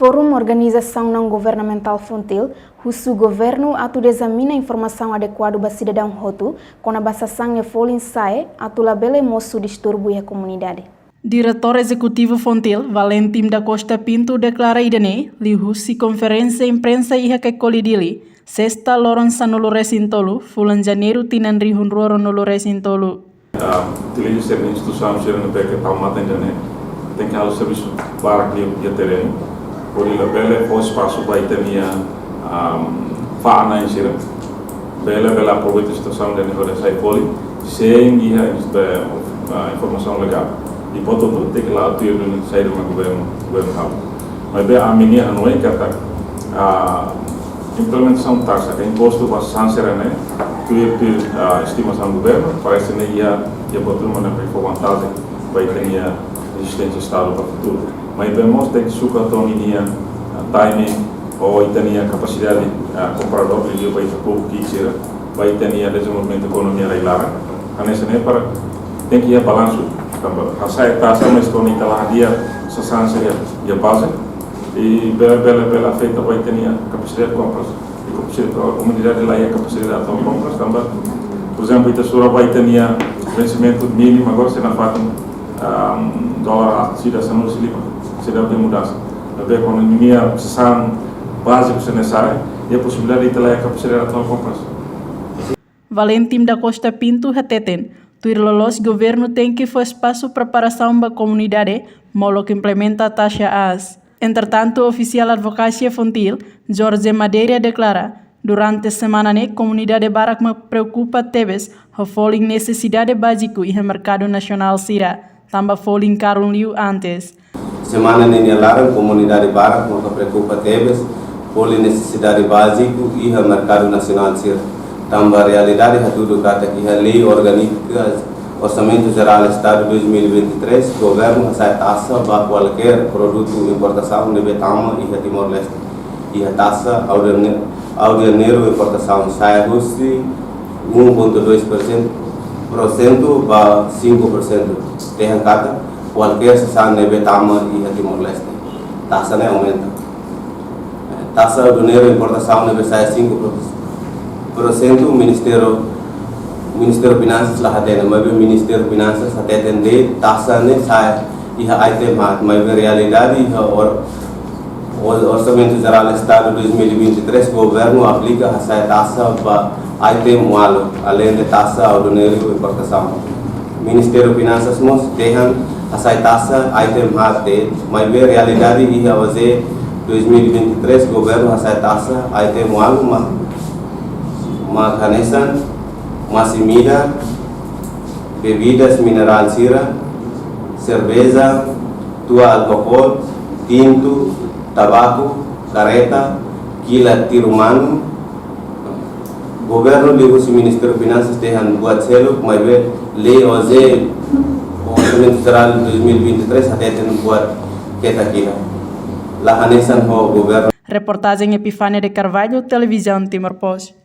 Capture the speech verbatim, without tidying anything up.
Forum Organizasaun Naun Governamentál Fontil husu governu atu dezamina informasaun adekuadu ba sidadaun hotu kona-ba sasán nia folin sa'e atu labele mosu disturbiu iha komunidade. Diretór Ezekutivu Fontil, Valentim da Costa Pinto, deklara ida-ne'e liuhusi konferénsia imprensa iha Kekoli, Dili, sesta, loron sanulu-resin-tolu fulan Janeiru tinan rihun rua ruanulu-resin-tolu. Ah, utiliza servisu instituisaun sira ne'ebé ke tau matan ida-ne'e, tenke halo servisu barak iha terrenu, hodi labele fó espasu ba ita-nia, ah, fa'an-na'in sira bele, bele aproveita situasaun ida-ne'e hodi sai folin, sein iha, ah, informasaun legál. I portantu tenke la'o tuir duni saida mak governu, governu halo. Maibé ami-nia hanoin katak, ah, implementasaun taxa ka impostu ba sasán sira-ne'e, tuir, tuir, ah, estimasaun governu, parese ne'e iha, iha buat ruma ne'ebé fó vantajen ba ita-nia ezisténsia Estadu ba futuru. Maibé mós tenke suka to'o ninia, ah, timing, ou ita-nia kapasidade, ah, kompradór, liuliu ba ita povu ki'ik sira, ba ita-nia dezenvolvimentu ekonomia rai-laran. Hanesan ne'e para tenke iha balansu, tanba hasa'e taxa, mas kuandu ita la hadi'a sasán sira iha baze, i bele, bele, bele afeta ba ita-nia kapasidade kompras. I kapasidade, komunidade la iha kapasidade atu kompras, tanba, por ezemplu, ita sura ba ita-nia vensimentu mínimu agora sei nafatin, ah, dolar aat, sida sanulu-resin-lima, seidauk iha mudansa. Maibé kuandu ninia sasán báziku sei nesesáriu, iha posibilidade ita la iha kapasidade atu kompras. Valentim da Costa Pinto hateten, tuir loloos governu tenke fó espasu preparasaun ba komunidade molok implementa taxa aas. Entretantu, ofisiál Advokasia Fontil, Jorge Madeira, deklara, durante semana ne'e komunidade barak mak preokupa tebes ho folin nesesidade báziku iha merkadu nasionál sira, tanba folin karun liu antes. Semana ne'e nia laran, komunidade barak maka preokupa tebes folin nesesidade báziku iha merkadu nasionál sira. Tanba realidade hatudu katak iha lei orgánika Orsamentu Jerál Estadu dois mil e vinte e três, governu hasa'e taxa ba kualkér produtu importasaun ne'ebé tama iha Timor-Leste. Iha taxa aduane-, aduaneiru importasaun sa'e husi um ponto dois por cento, por cento ba cinco por cento. Dehan katak kualkér sasán ne'ebé tama iha Timor-Leste, taxa ne'e aumenta. Taxa aduaneiru importasaun ne'ebé sa'e cinco por cento, Ministériu, Ministériu Finansas la hatene, maibé Ministériu Finansas hateten de'it taxa ne'e sa'e iha item haat, maibé realidade iha or-, Or-, Orsamentu Jerál Estadu dois mil e vinte e três, governu aplika hasa'e taxa ba item ualu, aleinde taxa aduaneiru importasaun. Ministériu Finansas mós dehan hasa'e taxa item haat de'it, maibé realidade iha O J dois mil e vinte e três, governu hasa'e taxa item ualu mak, mak hanesan masin-midar, bebidas minerál sira, serveja, tua alkokol, tintu, tabaku, kareta, kilat tiru manu. Governu liuhusi Ministériu Finansas dehan buat seluk, maibé lei O J, Orsamentu Jerál dois mil e vinte e três, hateten buat ketak ida. La hanesan ho governu. Reportajen Epifânia de Carvalho, Televizaun Timor Post.